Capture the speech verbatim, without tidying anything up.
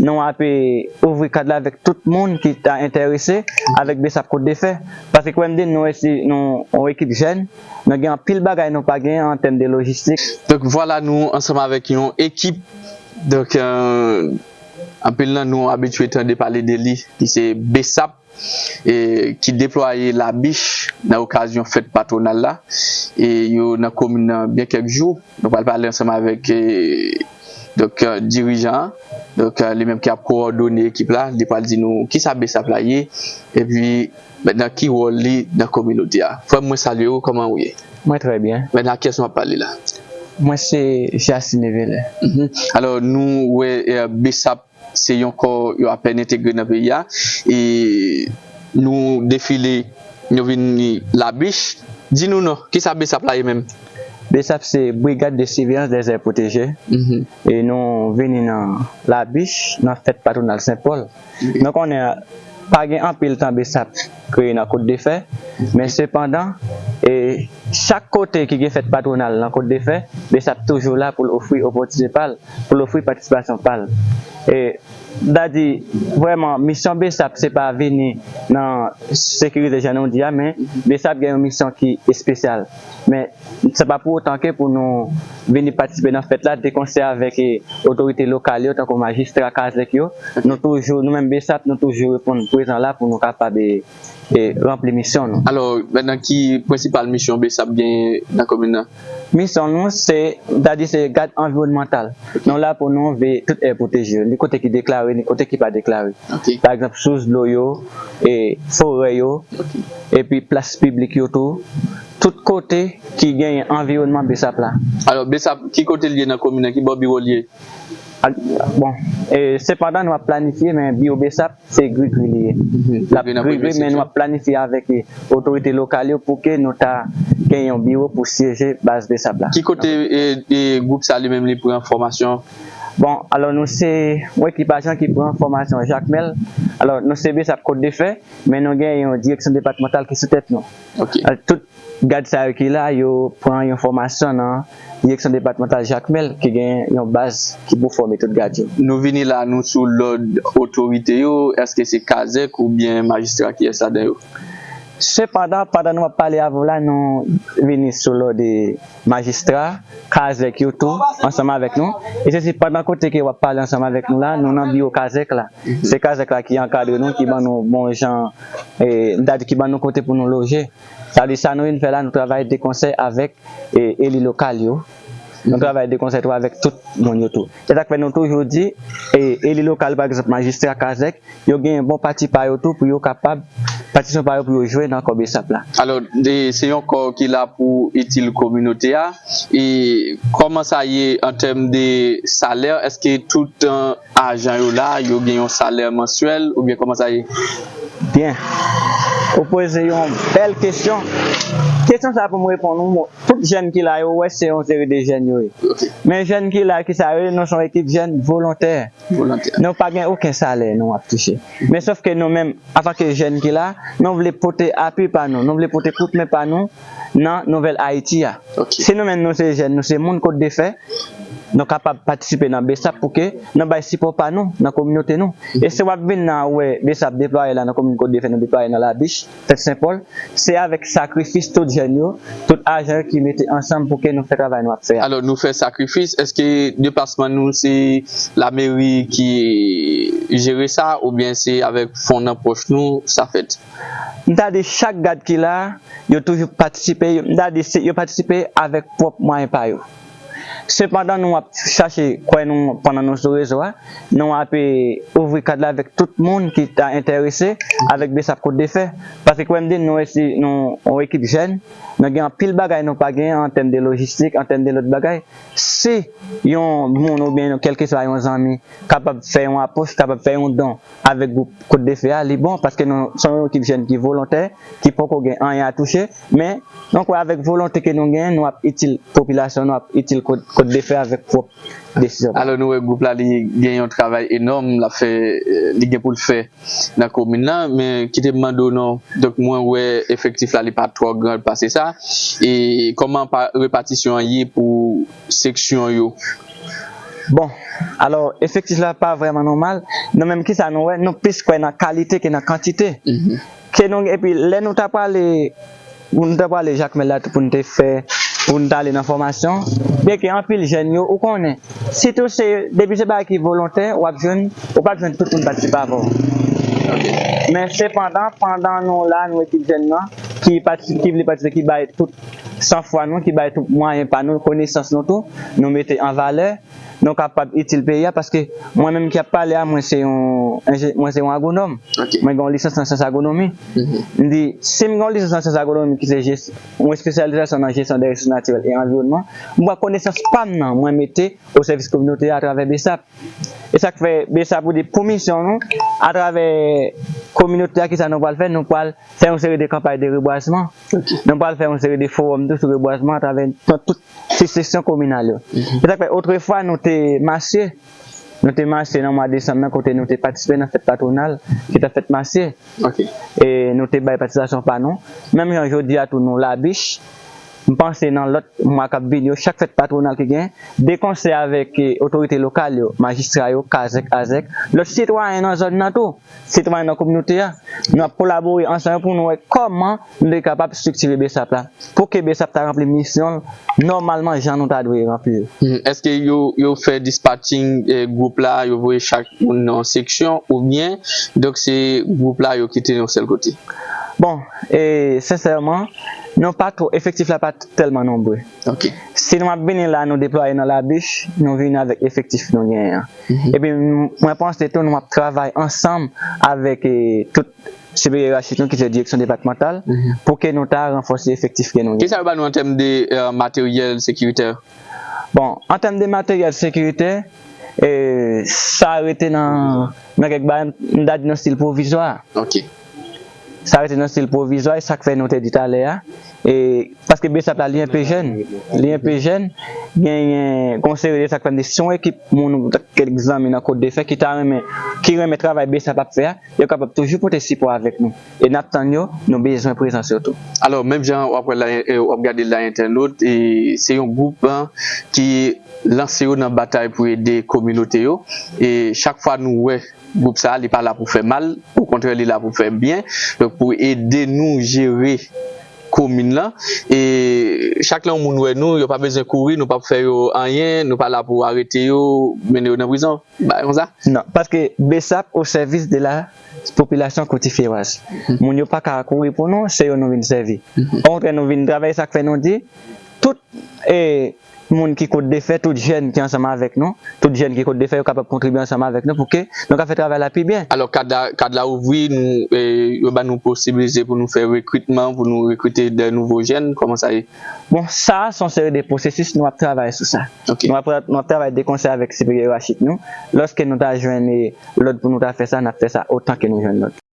nou ap, e, ouvri kad la avèk tout moun ki ta enterese avèk BSAP Côte de Fer. Paske kwè m di nou resi-, nou yon ekip jèn, nou gen anpil bagay nou pa genyen an tèm de lojistik. Donk, vwala nou ansanm avèk yon ekip. Donk, euh, anpil nan nou abitye tande pale de li, ki se BSAP, e, ki deplwaye labich nan okazyon fèt patwonal la. E yo nan komin nan byen kèk jou. Nou pral pale ansanm avèk, e, donk, e, dirijan an. Donk, e, li menm ki ap kowòdone ekip la, li pral di nou kisa BSAP la ye, epi nan ki wòl li nan kominote a. Frè m, mwen salye w, kòman w ye? Mwen trè byen. Men a kiyès nou ap pale la? Mwen se Jacine Evelyn. Mhm. Alò, nou wè, e, BSAP se yon kò yo apèn entegre nan peyi a. E nou defile, nou vini Labich. Di nou non, kisa BSAP la ye menm? BSAP se Brigade de Surveillance des Aires Protégées. Mhm. E nou vini nan Labich, nan fèt patwonal Sen Pòl. Wi. Nou konnen pa gen anpil tan BSAP kreye nan Côte de Fer, men sepandan, e chak kote ki gen fèt patwonal nan Côte de Fer, BSAP toujou la pou l ofri opòtinite pa l, pou l ofri patisipasyon pa l. E, sètadi, vrèman, misyon BSAP se pa vini nan sekirize jan nou di a, men BSAP gen yon misyon ki espesyal. Men se pa pou otan ke pou nou vini patisipe nan fèt la, de konsè avèk, e, otorite lokal yo, tankou majistra, kazèk yo. Nou toujou, nou menm BSAP, nou toujou reponn prezan la pou nou kapab, e, e, ranpli misyon nou. Alò, mentnan, ki prensipal misyon BSAP gen nan komin nan? Misyon nou, se, sètadi se gad anviwònmantal. Nou la pou nou veye tout è pwoteje yo, ni kote ki deklare, ni kote ki pa deklare. Ok. Pa egzanp, sous dlo yo, e, forè yo, ok, epi plas piblik yo tou. Tout kote ki genyen anviwònman BSAP la. Alò, BSAP, ki kote l ye nan komin nan? Ki bò biwo l ye? Ak, bon, e, sepandan, nou ap planifye, men biwo BSAP, se Grigri li ye. Mhm. L ap Grigri nan Grigri, men nou ap planifye avèk, e, otorite lokal yo pou ke nou ta gen yon biwo pou syeje baz BSAP la. Ki kote, e, e, gwoup sa li menm li pran fòmasyon? Bon, alò, nou se yon ekip ajan ki pran fòmasyon Jakmèl. Alò, nou se BSAP Côte de Fer, men nou gen yon direksyon depatmantal ki sou tèt nou. Ok. Alò, tout gad sa yo ki la, yo pran yon fòmasyon nan direksyon depatmantal Jakmèl, ki gen yon baz ki pou fòme tout gad yo. Nou vini la, nou sou lòd otorite yo, èske se kazèk oubyen majistra, kiyès ladan yo? Sepandan, pandan nou ap pale avè w la, nou vini sou lòd, e, majistra, kazèk yo tou, ansanm avèk nou. E se, se pandan kote ke w ap pale ansanm avèk nou la, nou nan biwo kazèk la. Mhm. Se kazèk la ki ankadre nou, ki ban nou bon jan, e, sètadi ki ban nou kote pou nou loje. Sa vle di sa nou vin fè la, nou travay de konsè avèk, e, eli lokal yo. Nou travay de konsè tou avèk tout moun yo tou. Se sa k fè nou toujou di, e, eli lokal, pa egzanp, majistra, kazèk, yo gen bon pati pa yo tou pou yo kapab, patisipasyon pa yo pou yo jwe nan kò BSAP la. Alò, de, se yon kò ki la pou itil kominote a. E kòman sa ye an tèm de salè? Èske tout, e, ajan yo la, yo gen yon salè mansyèl oubyen kòman sa ye? Byen. Ou poze yon bèl kesyon. Kesyon sa pou m reponn ou, tout jèn ki la, yo wè se yon seri de jèn yo ye. Ok. Men jèn ki la, ki sa yo ye? Nou se yon ekip jèn volontè. Volontè. Nou pa gen okenn salè nou ap touche. Men sòf ke nou menm, antanke jèn ki la, nou vle pote apui pa nou, nou vle pote kout men pa nou nan nouvèl Ayiti a. Ok. Si nou menm nou se jèn, nou se moun Côte de Fer, nou kapab patisipe nan BSAP pou ke nou bay sipò pa nou nan kominote nou. E si w ap vin nan wè BSAP deplwaye la nan komin Côte de Fer, nou deplwaye nan Labich, Tèt Sen Pòl, se avèk sakrifis tout jèn yo, tout ajan yo ki mete ansanm pou ke nou fè travay nou ap fè a. Alò, nou fè sakrifis, èske deplasman nou se lameri ki jere sa oubyen se avèk fon nan pòch nou sa fèt? M ta di chak gad ki la, yo toujou patisipe, yo, m ta di se, yo patisipe avèk pwòp mwayen pa yo. Sepandan, nou ap chache kwè nou pandan nou sou rezo a, nou ap, e, ouvri kad la avèk tout moun ki ta enterese avèk BSAP Côte de Fer. Paske kwè m di nou resi-, nou yon ekip jèn, nou gen anpil bagay nou pa genyen an tèm de lojistik, an tèm de lòt bagay. Si yon moun oubyen yon kèlkeswa yon zanmi kapab fè yon apwòch, kapab fè yon don avèk gwoup Côte de Fer a, li bon, paske nou se yon ekip jèn ki volontè, ki poko gen anyen a touche, men nou kwè avèk volonte ke nou genyen, nou ap itil popilasyon, nou ap itil Côte, Côte de Fer avèk pwòp desizyon. Alò, nou wè gwoup la, li gen yon travay enòm l ap fè, eh, li gen pou l fè nan komin nan, men kite m mande w non, donk mwen wè efektif la, li pa twò gran pase sa, e kòman pa, repatisyon an ye pou seksyon yo? Bon, alò, efektif la pa vrèman nòmal. Nou menm, kisa nou wè? Nou plis kwè nan kalite ke nan kantite. Ke nou, epi lè nou ta prale, nou ta prale Jakmèl la tou pou nou te fè, pou nou ta ale nan fòmasyon, byenke anpil jèn yo, ou konnen, sitou se, depi se bagay ki volontè, w ap jwenn, ou p ap jwenn tout moun patisipe avè w. Men sepandan, pandan nou la, nou ekip jèn nan, ki patisipe, ki vle patisipe, ki bay tout sanfwa nou, ki bay tout mwayen pa nou, konesans nou tou, nou mete an valè, nou kapab itil peyi a, paske mwen menm ki ap pale a, mwen se yon enje-, mwen se yon agwonòm. Mwen gen yon lisans nan syans agwonomi. M di, si m gen yon lisans nan syans agwonomi ki se jes-, yon espesyalizasyon nan jesyon de resous natirèl e anviwònman, m pran konesans pa m nan, mwen mete o sèvis kominote a atravè BESAP. E sa k fè BESAP, ou di, pou misyon nou, atravè kominote a, kisa nou pral fè? Nou pral fè yon seri de kanpay de rebwazman. Nou pral fè yon seri de fowòm tou sou rebwazman atravè nan tout sis seksyon kominal yo. E sa k fè, otrefwa, nou te masye. Nou te masye nan mwa desanm nan, kote nou te patisipe nan fèt patwonal ki t ap fèt masye. E nou te bay patisipasyon pa nou. Menm jan jodi a tou, nou labich. M panse nan lòt mwa k ap vini yo, chak fèt patwonal ki gen, de konsè avèk, eh, otorite lokal yo, majistra yo, kazèk, azèk, lòt sitwayen nan zòn nan tou, sitwayen nan kominote a, nou ap kolabore ansanm pou nou wè kòman nou te kapab estriktire BESAP la, pou ke BESAP ta ranpli misyon l nòmalman jan nou ta dwe ranpli l. Hmm, èske yo, yo fè dispatching, eh, gwoup la, yo voye chak moun nan yon seksyon, oubyen, donk, se gwoup la, yo kite yon sèl kote? Bon, e, sensèman, nou pa twò, efektif la pa t-, tèlman nonbre. Si nou ap vini la, nou deplwaye nan labich, nou vini avèk efektif nou genyen an. Epi, m-, mwen panse tou, nou ap travay ansanm avèk, e, tout siperyè yerachik nou, ki se direksyon depatmantal, pou ke nou ta ranfòse efektif ke nou genyen. Kisa yo ba nou an tèm de, eh, materyèl sekiritè? Bon, an tèm de materyèl sekiritè, e, sa rete nan, nan kèk bagay, m ta di nan stil pwovizwa. Sa rete nan stil pwovizwa, e sa k fè nou te di talè a. E, paske BESAP la, li enpe jèn. Li enpe jèn. Genyen, gon seri de sa k fè m di, se yon ekip moun, kèk zanmi nan Kot de Fè ki ta renmen, ki renmen travay BESAP ap fè a, yo kapab toujou pote sipò avèk nou. E n ap tann yo, nou bezwen prezans yo tou. Alò, menm jan w ap wè la, e, w ap gade la, entènot, e se yon gwoup, an, ki lanse yo nan batay pou ede kominote yo. E chak fwa nou wè gwoup sa a, li pa la pou fè mal, okontrè, li la pou fè byen, donk pou ede nou jere komin lan. E chak lè yon moun wè nou, yo pa bezwen kouri, nou p ap fè yo anyen, nou pa la pou arete yo, mennen yo nan prizon, bagay konsa. Non, paske BESAP au service de la population cotiféroise. Moun yo pa ka kouri pou nou, se yo nou vin sèvi. Okontrè, nou vin travay, sa k fè nou di, tout, e, moun ki Kot de Fè, tout jèn ki ansanm avèk nou, tout jèn ki Kot de Fè, yo kapab kontribye ansanm avèk nou pou ke nou ka fè travay la pi byen. Alò, kad la, kad la ouvri, nou, e, yo ba nou posibilite pou nou fè rekritman, pou nou rekrite de nouvo jèn, kòman sa ye? Bon, sa, se yon seri de pwosesis, nou ap travay sou sa. Nou ap, nou ap travay de konsè avèk siperyè yerachik nou. Lòske nou ta jwenn, e, lòd pou nou ta fè sa, n ap fè sa otan ke nou jwenn lòd.